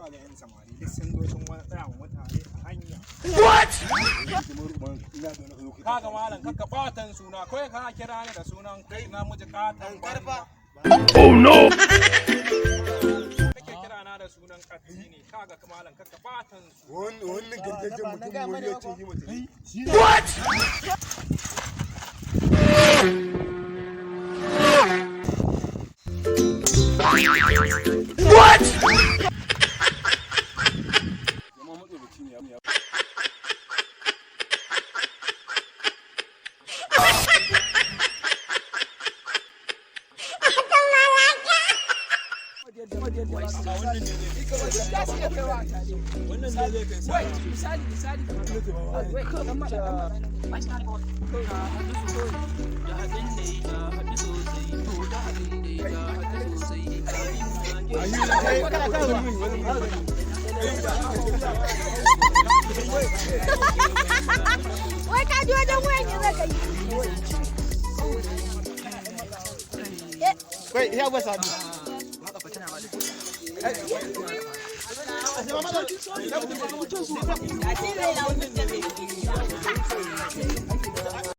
Kaga yan samari duk sun zo sun wani tsaya wa mutane a hanya. Kaga malam, kakka batan suna kawai ka kira ni da sunan kai namiji katan banza. Oh no! Kake kira na da sunan katti ne. Kaga malam, kakka batan suna. Wannan gargajen mutum wani ya ce yi mace ne. What? What? Zama matsoraci ne ya. Wannan ne zai kai. Wai, misali, misali. Wai, dan maɗa, dan maɗa. Da haɗin da ya haɗu sosai, to da haɗin da ya haɗu sosai. Wai ka ji wajen wayan ne zaka yi. Kai, ya ba sabi. A ce zai lawo.